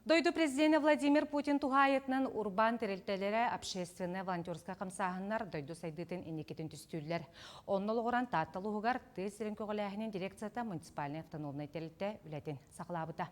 Дойду президенэ Владимир Путин туһаайытынан урбаан тэрилтэлэрэ общественнай волонтерскай хамсааһыннар дойду сайдыытын инникитин түстүүллэр. Онно олоҕуран Таатта улууһугар тыа сирин көҕүлээһинин дирекцията муниципальнай автономнай тэрилтэ үлэтин саҕалаабыта.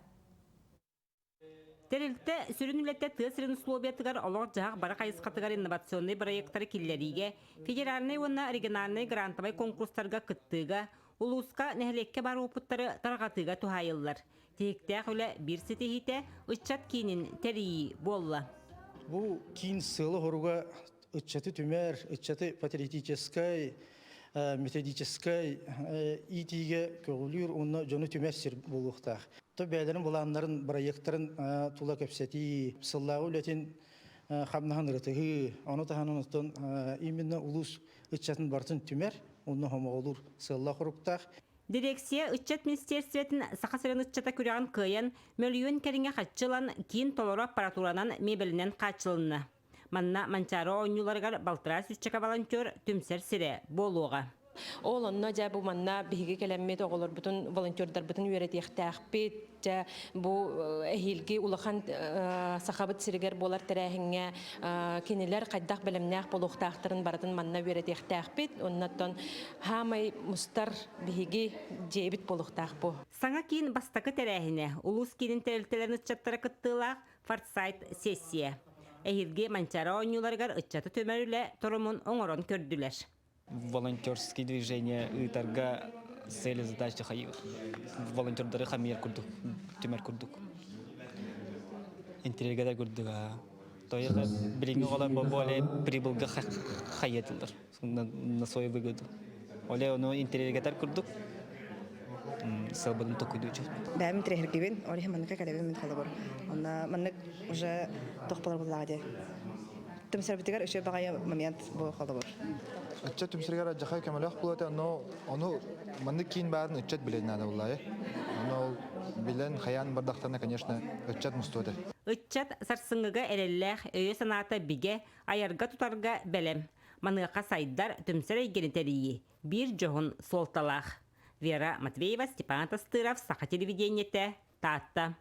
Тэрилтэ сүрүн үлэтэ тыа сирин условиятыгар олох-дьаһах бары хайысхатыгар инновационнай бырайыактары киллэриигэ, федеральнай уонна региональнай грантовай конкурстарга кыттыыга, улууска, нэһилиэккэ баар уопуттары тарҕатыыга туһаайыллар. Тиһиктээх үлэ биир ситиһиитэ ыччат киинин тэрийии буолла. Бу киин сыала-соруга ыччаты түмэр, ыччаты патриотическай, методическай иитиигэ көҕүлүүр уонна дьону түмэр сир буолуохтаах. То бэйэлэрин былааннарын, бырайыактарын тула кэпсэтии, сыллааҕы үлэтин хамнаһын ырытыһыы, ону таһынан оттон именно улуус ыччатын барытын түмэр, онно хомоҕолуур сыаллаах-соруктаах. Дирекция ыччат министиэристибэтин Саха сирин ыччата күрэҕин кыайан, мөлүйүөн кэриҥэ харчы ылан, киин толору аппаратуранан, миэбэлинэн хааччылынна. Манна Манчаары оонньууларыгар балтараа сүүсчэкэ волонтер түмсэр сирэ буолуоҕа. Ол онно дьэ бу манна биһиги кэлэммит оҕолорбутун, волонтердарбытын үөрэтиэхтээхпит. Дьэ бу эһиилги улахан Сахабыт сиригэр буолар тэрээһиҥҥэ кинилэр хайдах бэлэмнээх буолуохтаахтарын барытын манна үөрэтиэхтээхпит. Оннуттан хаамай мустар биһиги дьиэбит буолуохтаах бу. Саҥа киин бастакы тэрээһинэ улуус киинин тэрилтэлэрин ыччаттара кыттыылаах Форсайт сессия. Эһиилги Манчаары оонньууларыгар ыччаты түмэр үлэ торумун оҥорон көрдүлэр. Волонтерские движения ыытарга цели задачи волонтердары хамыйар курдук, түмэр курдук. Интрига курдуга. Тояха билиҥҥи оҕолор более прибылга хайатылар на свою выгоду. Оле ону интриигэтэр курдук сылбытын токуйдуучу. Бэйэм интириэһиргибин, ол иһин манныка кэлэбин мин холобур. Онно маннык уже туох болар буллаҕа дии. Түмсэрбитигэр үчүгэй баҕайы момент бу холобур. Ыччат түмсэригэр адьахай көмөлөөх буолуо но ону маннык киин баарын ыччат билэн наада буллаайы. Ону ол билэн хайаан бардахтарына, конечно, ыччат мустуо этэ. Ыччат сарсыҥҥыга эрэллээх, өйө-санаата бигэ, айарга-тутарга бэлэм. Маныаха сайдар, түмсэр эйгэни тэрийии биир дьоһун суолталаах. Вера Матвеева, Степан Тастыров, Саха телевидениетэ, Таатта.